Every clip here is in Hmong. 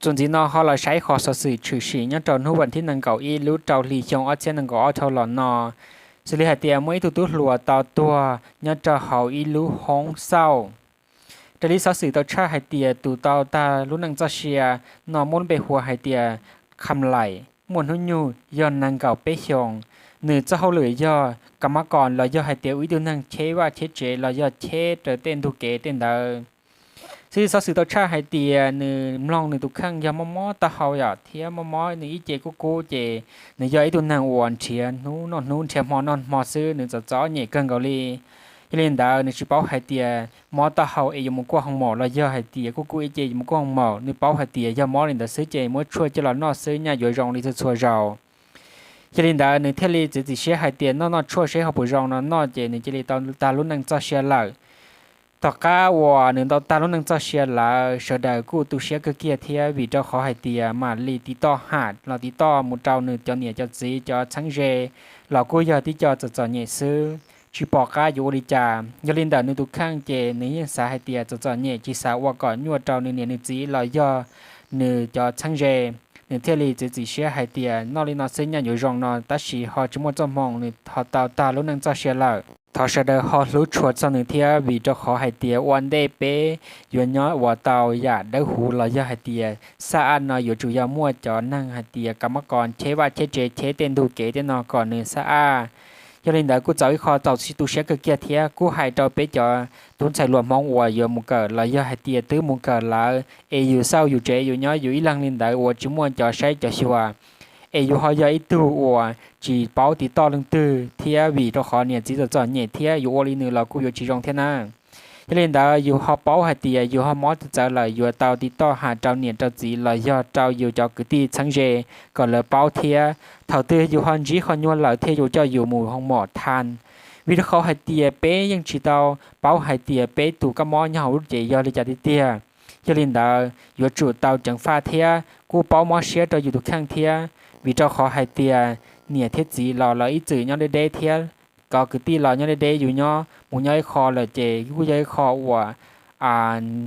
Txuas ntxiv no ho los saib qhov xov xwm tshwm sim nyob rau hnub vas thib nees nkaum ib lub rau hli xyoo ob txhiab nees nkaum ob dhau los no. Xws li hais tias muaj ib tug tub hluas tau tuag nyob rau hauv ib lub hoob xauj. Raws li xov xwm tau tshaj hais tias tus tau tag lub neej txoj sia no muaj lub npe hu hais tias Kham Laim, muaj hnub nyoog yog nees nkaum peb xyoos. Nws txoj hauj lwm yog kam mab kos los yog hais tias ua ib tug neeg cheb vaj cheb tsev los yog cheb raws tej ntug kev tej ntawd. Xws li xov xwm tau tshaj hais tias nws mloog nws tus kheej yog mob mob taub hau yom, thiab mob mob nws ib ce kub kub ces nws yog ib tug neeg uas nrhiav hnub noj hnub nrhiav hmo noj hmo xwb, nws txom txom nyem kawg nkaus li. Yog li ntawd nws tsis paub hais tias mob taub hau es yuav mus kuaj hoo maum los yog hais tias kub kub ib ce yuav mus kuaj hoo maum, nws paub hais tias yog mob li ntawd xwb ces muab tshuaj coj los noj xwb nyaj yuav zoo li txhua txhua zaus. Yog li ntawd nws thiaj li txiav txim siab hais tias noj noj tshuaj seb ho puas zoo no noj ces nws cia li tau tag lub neej txoj sia lawm. Tom qab uas nws tau tag lub neej txoj sia lawm sawv daws kuj tu siab kawg kiag thiab vim rau qhov hais tias mam li tiv toj ham los tiv toj mus rau nws cov niam cov txiv cov txheeb ze los kuj yog tib co txom txom nyem xwb, tsis pom qab yuav ua li cas. Yog li ntawd nws tus kheej ces nws yeej xav hais tias txom txom nyem tsis xav ua kom nyuaj rau nws niam nws txiv los yog nws cov txheeb ze. Nws thiaj li txiav txim siab hais tias noj li no xwb nyaj yuav zoo no tab sis ho tsis muaj txoj hmoo nws ho tau tag lub neej txoj sia lawm. Thov sawv daws ho hlub tshua txog nws thiab vim rau qhov hais tias ua ntej peb yuav nyob ua tau yam dawb huv los yog hais tias xab aj no yuav tsum yog muaj cov neeg hais tias kam mab kos cheb vaj cheb tsev cheb tej ntug kev tej no kom nws xab aj. Yog li ntawd kuj txaus ib qho txaus tu siab kawg kiag thiab kuj hais rau peb cov tub ntxhais hluas Hmoob uas yuav mus kawm los yog hais tias twb mus kawm lawm es yus xauj yus tsev yus nyob yus ib leeg li ntawd uas tsis muaj cov saib cov xyuas, es yus ho yog ib tug uas tsis paub tiv toj leej twg thiab vim rau qhov niam txiv txom txom nyem thiab yus ua li nws los kuj yuav tsis zoo thiab na. Yog li ntawd yus ho paub hais tias yus ho mob txawv txawv lawm yuav tau tiv toj hais rau niam rau txiv los yog rau yus cov kwv tij txheeb ze kom lawv paub thiab thaum twg yus ho ntsib qhov nyuaj lawm thiaj yuav coj yus mus hoo mom thaj. Vim rau qhov hais tias peb yeej tsis tau paub hais tias peb tus kab mob nyob hauv lub cev yog li cas tiag tiag. Yog li ntawd yuav tsum tau ceev faj thiab kuj paub mob siab rau yus tus kheej thiab, vim rau qhov hais tias niam thiab txiv los lawv ib txwm nyob deb deb thiab, cov kwv tij los nyob deb deb, yus nyob mus nyob ib qho lawm ces kuj yog ib qho uas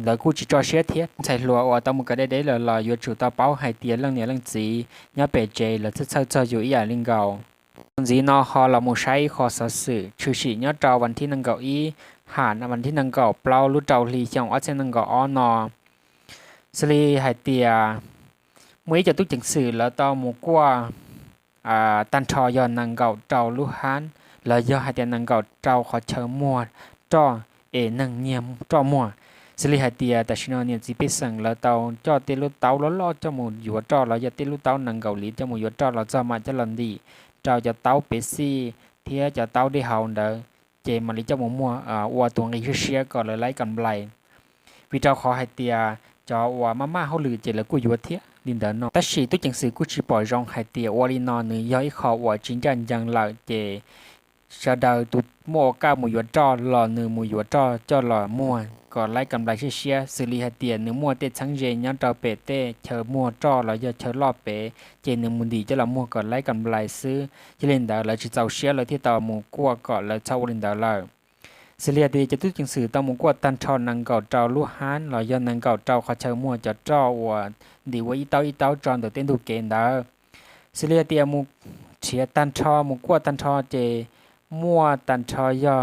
lawv kuj tsis tso siab thiab. Ntxhais hluas uas tau mus kawm deb deb lawm los yuav tsum tau paub hais tias leej niam leej txiv nyob pem tsev lawv txhawj txhawj txog yus ib yam li nkaus. Txuas ntxiv no ho los mus saib ib qho xov xwm tshwm sim nyob rau vas thib nees nkaum ib, ham vas thib nees nkaum plaub lub rau hli xyoo ob txhiab nees nkaum ob no. Xws li hais tias muaj ib co tub ceev xwm lawv tau mus kuaj tag nrho yog nees nkaum rau lub hab los yog hais tias nees nkaum rau qhov chaw muag roj es neeg nyiag roj muag. Xws li hais tias tam sim no niam txiv pej xeem lawv tau coj tej lub taub loj loj coj mus yuav roj los yog tej lub taub nees nkaum liv coj mus yuav roj los txog mam coj los ntim rau cov taub pev xij thiab cov taub dej haus ntawd, ces mam li coj mus muag ua tus nqi siab siab kom lawv laib kam nplais. Vim rau qhov hais tias cov uas maj maj hauj lwm ces lawv kuj yuav thiab li ntawd no. Tab sis tub ceev xwm kuj tsis pom zoo hais tias ua li no nws yog ib qho uas tsis ncaj ncees lawm ces sawv daws tus muaj ua kaj mus yuav roj los nws mus yuav roj coj los muag kom laib kam nplais siab siab. Xws li hais tias nws muaj tej txheeb ze nyob rau pem tej chaw muag roj los yog chaw loj pem ces nws mus ntim coj los muag kom laib kam nplais xwb. Yog li ntawd lawv tsis txaus siab lawv thiaj tau mus kuaj kom lawv txhob ua li ntawd lawm. Xws li hais tias cov tub ceev xwm tau mus kuaj tag nrho nees nkaum rau lub hab los yog nees nkaum rau qhov chaw muag cov roj uas ntim ua ib taub ib taub tso ntawm tej ntug kev ntawd. Xws li hais tias mus nrhiav tag nrho mus kuaj tag nrho ces muaj tag nrho yog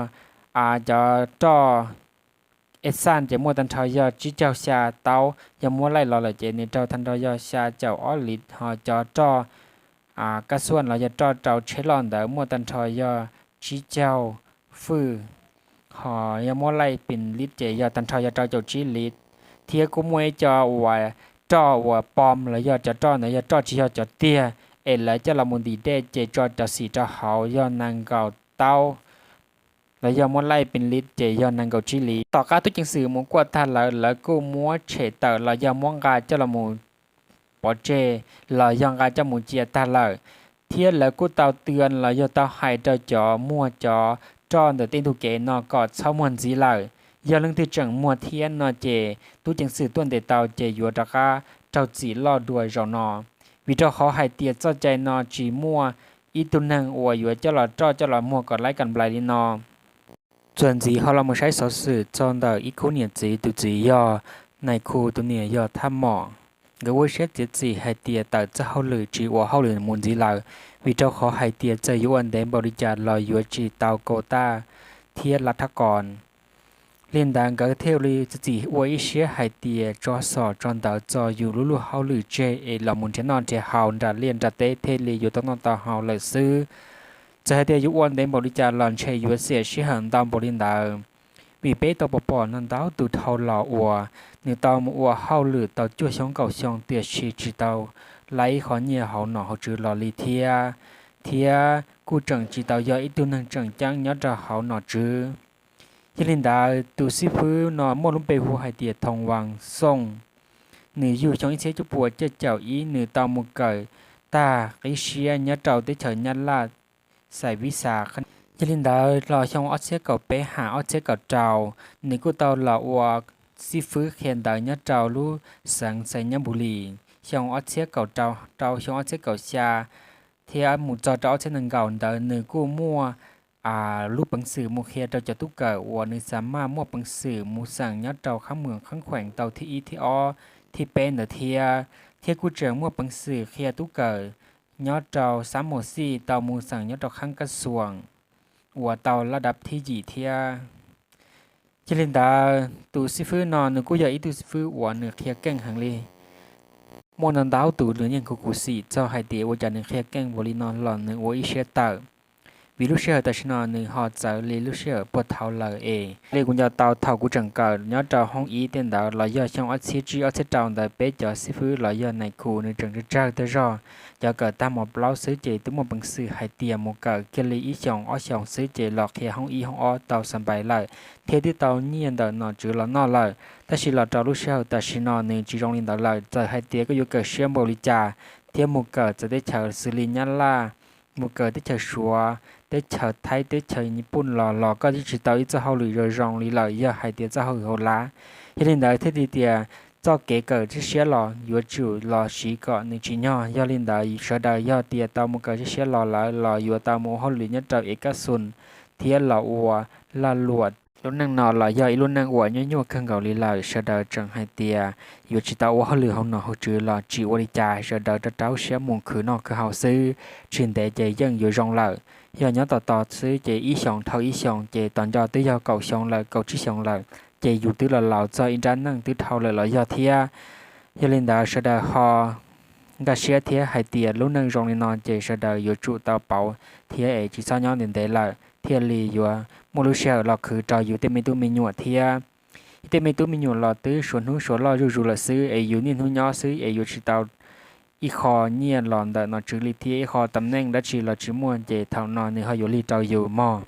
cov roj ej xaj ces muaj tag nrho yog tsib caug xya taub, yog muab laij los lawm ces nws raug tag nrho yog xya caum ob liv, ho cov roj kab xuaj los yog roj rau tsheb loj ntawd muaj tag nrho yog tsib caug fwj, ho yog muab laij pes liv ces yog tag nrho yog rau caum tsib liv. Thiab kuj muaj ib co uas roj uas pom los yog cov roj ntawd yog roj tsis yog cov tiag es lawv coj los mus ntim dej ces tso cov xim rau hauv yog nees nkaum taub los yog muab laij pes liv ces yog nees nkaum tsib liv. Tom qab tub ceev xwm mus kuaj tag lawm lawv kuj muab tshem tawm los yog muab nqa coj los mus pov tseg los yog nqa coj mus cia tag lawm, thiab lawv kuj tau tw los yog tau hais rau cov muag cov roj ntawm tej ntug kev no kom txhob muag ntxiv lawm. Yog leej twg tseem muag thiab no ces tub ceev xwm tuaj ntes tau ces yuav rov qab raug txim loj dua zaum no, vim rau qhov hais tias txoj cai no tsis muaj ib tug neeg uas yuav coj los roj coj los muag kom laib kam nplais li no. Txuas ntxiv ho los mus saib xov xwm txog ntawm ib khub niam txiv, tus txiv yog nais khu, tus niam yog thaj mom. Nkawd ua siab txiav txim hais tias tawm txoj hauj lwm tsis ua hauj lwm mus ntxiv lawm, vim rau qhov hais tias txawm yuav ua ntev npaum li cas los yuav tsis tau kau taj thiab lab thab qos. Li ntawd nkawd thiaj li txiav txim ua ib siab hais tias tso xom tso ntawv txog yus lub luag hauj lwm tseg es los mus nrhiav noj nrhiav haus nram liaj nram teb thiaj li yuav tau noj tau haus lawm xwb. Txawm hais tias yuav ua ntev npaum li cas los ntshe yuav xiam sij hawm ntau npaum li ntawd, vim peb tau pom pom no ntau tus dhau los uas nws tau mus ua hauj lwm tau cuaj xyoo kaum xyoo tiam sis tsis tau lab ib qho nyiaj hauv nom hauv tswv los li thiab, thiab kuj tseem tsis tau yog ib tug neeg tseem ceeb nyob rau hauv nom tswv. Yog li ntawd tus xib fwb no muaj lub npe hu hais tias Thoo Vas Xooj, nws yug xyoo ib txhiab cuaj puas cuaj caum ib, nws tau mus kawm tag qib siab nyob rau teb chaws Nyab Laj, xais vis xas. Yog li ntawd los xyoo ob txhiab kaum peb ham ob txhiab kaum rau, nws kuj tau los ua xib fwb qhia ntawv nyob rau lub xeev Xais Nyab Npu Lis xyoo ob txhiab kaum rau rau xyoo ob txhiab kaum xya, thiab mus txog rau ob txhiab nees nkaum ntawd nws kuj muaj lub peev xwm mus qhia rau cov tub kawm uas nws xa maj muaj peev xwm mus xeem nyob rau khab mws khab khueem tau thib ib thib ob thib peb ntawd thiab, thiab kuj tseem muaj peev xwm qhia tub kawm nyob rau xab mos xij tau mus xeem nyob rau khab kab xuam uas tau laj dab thib yim thiab. Yog li ntawd tus xib fwb no nws kuj yog ib tug xib fwb uas nws qhia keej heev li. Muaj ntau ntau tus lwm niag khuv xim txog hais tias ua cas nws qhia keej npaum li no los nws ua ib siab tawm, vim lub sij hawm tam sim no nws ho txawv li lub sij hawm puag thaum lawm es li kuv nco tau thaum kuv tseem kawm nyob rau hoob ib tej ntawd los yog xyoo ob txhiab tsib ob txhiab rau ntawd peb cov xib fwb los yog nais khu nws tseem tsawg tsawg tag zog, cov kawm tag mos plaub xwb ces twb muaj peev xwm hais tias mus kawm kiag li ib xyoos ob xyoos xwb ces los qhia hoob ib hoob ob tau xa npais lawm thiab twb tau nyiaj ntawm nom tswv los noj lawm. Tab sis los rau lub sij hawm tam sim no nws tsis zoo li ntawd lawm, txawm hais tias koj yuav kawm siab npaum li cas thiab mus kawm txawv teb chaws xws li Nyab Laj, mus kawm teb chaws Suav, teb chaws Thaib, teb chaws Nyij Pooj los los koj twb tsis tau ib txoj hauj lwm zoo zoo li lawm yog hais tias txoj hauj lwm hauv lab. Yog li ntawd thiaj li tias txoj kev kawm siab los yuav tsum los siv kom nws tsim nyog. Yog li ntawd sawv daws yog tias tau mus kawm siab los lawm los yuav tau mus ua hauj lwm nyob rau ev kab xus thiab los ua laj luam. Lub neej no los yog ib lub neej uas nyuaj nyuaj kawg nkaus li lawm, sawv daws tseem hais tias yuav tsis tau ua hauj lwm hauv nom hauv tswv los tsis ua li cas, sawv daws rau rau siab mus khwv noj khwv haus xwb, tsis ntev ces yeej yuav zoo lawm. Yog nyob tos tos xwb ces ib xyoos dhau ib xyoos ces tos nco twb yog kaum xyoo lawm kaum tsib xyoos lawm, ces yus twb los laus txog ib nrab neej twb dhau lawm los yog thiab. Yog li ntawd sawv daws ho nkag siab thiab hais tias lub neej zoo li no ces sawv daws yuav tsum tau pauv thiab es tsis txhob nyob ntev ntev lawm thiaj li yuav muaj lub sij hawm los khwv rau yus tej me tub me nyuam thiab. Yus tej me tub me nyuam los twb suav hnub suav loj zuj zus lawm xwb es yus niaj hnub nyob xwb es yuav tsis tau ib qho nyiaj los ntawm nom tswv li thiab ib qho tam neej dab tsi los tsis muaj ces thaum no nws ho yuav lig rau yus mog.